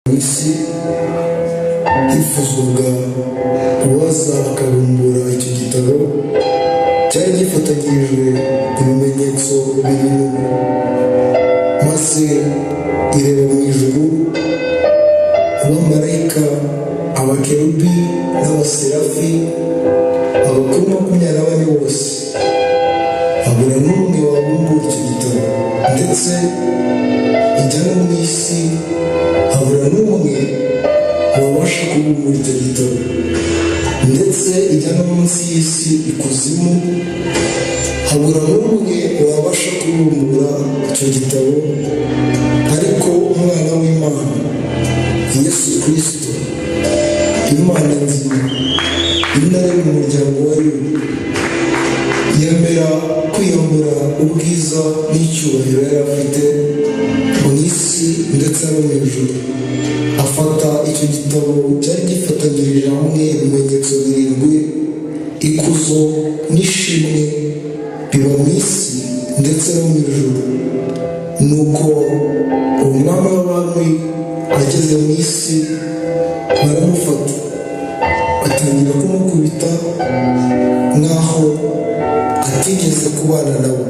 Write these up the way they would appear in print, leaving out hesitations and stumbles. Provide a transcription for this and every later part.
Mu isi hifuzwaga uwaza akabumbura icyo gitabo cyari gifatanyirijwe ibimenyetso birindwi. Maze ireba mu ijuru, abamarayika, abakerubi n'abaserafi, abakuru 24 bose, habura n'umwe wabumbura icyo gitabo. Ndetse ijya no mu isi, habura n'umwe wabasha kubumbura icyo gitabo. Ndetse ijya no munsi y'isi ikuzimu, habura n'umwe wabasha kubumbura icyo gitabo. Ariko Umwana w'Imana Yesu Kirisito, Imana nzima, Intare mu muryango wa Yuda, yemera kwiyambura ubwiza n'icyubahiro yari afite mu isi ndetse no mu ijuru, afata icyo gitabo cyari gifatanyirije hamwe ibimenyetso birindwi. Ikuzo n'ishimwe biba mu isi ndetse no mu ijuru. Nuko Umwami w'abami ageze mu isi, baramufata, batangira kumukubita nk'aho atigeze kubana nabo.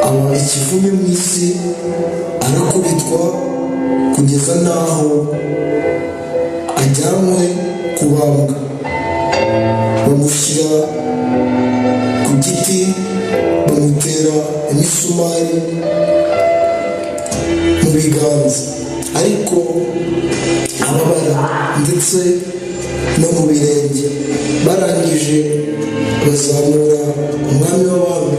Aba ikivume mu isi, arakubitwa kugeza n'aho ajyanwe kubambwa. Bamushyira ku giti, bamutera imisumari mu biganza, ariko ababara, ndetse no mu birenge. Barangije bazamura Umwami w'abami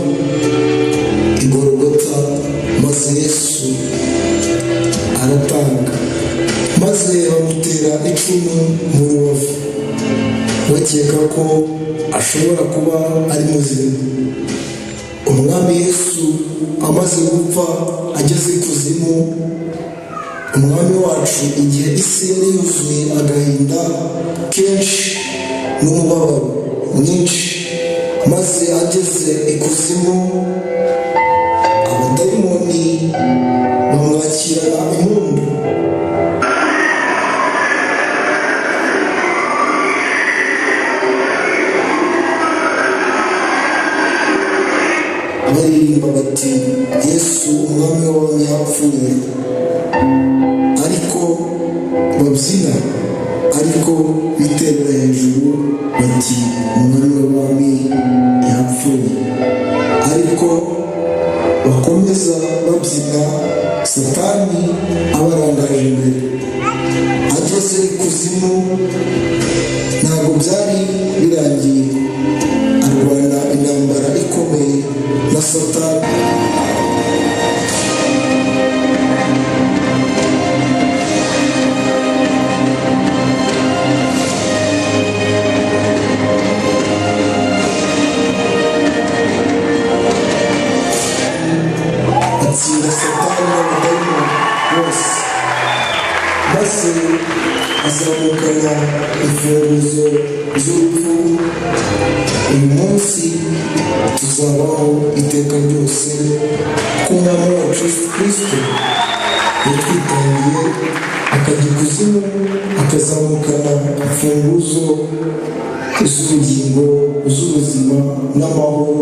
i Gorogota, maze Yesu aratanga, maze bamutera icumu mu rubavu, bakeka ko ashobora kuba ari muzima. Umwami Yesu amaze gupfa, ageze ikuzimu, Umwami wacu, igihe isi yari yuzuye agahinda kenshi n'umubabaro mwinshi, maze ageze ikuzimu, abadayimoni bamwakirana impundu. Baririmba bati: "Yesu Umwami w'abami yapfuye." Ariko babyina, ariko biterera hejuru bati: "Umwami w'abami yapfuye." Ariko bakomeza babyina, Satani abarangaje imbere. Ageze ikuzimu, ntabwo byari birangiye. Arwana intambara ikomeye na Satani. Atsinda Satani n'abadayimoni bose, maze azamukana imfunguzo z'urupfu. Uyu munsi tuzabaho iteka ryose, ko Umwami wacu Yesu Kirisito yatwitangiye, akajya ikuzimu, akazamukana imfunguzo z'ubugingo, z'ubuzima n'amahoro.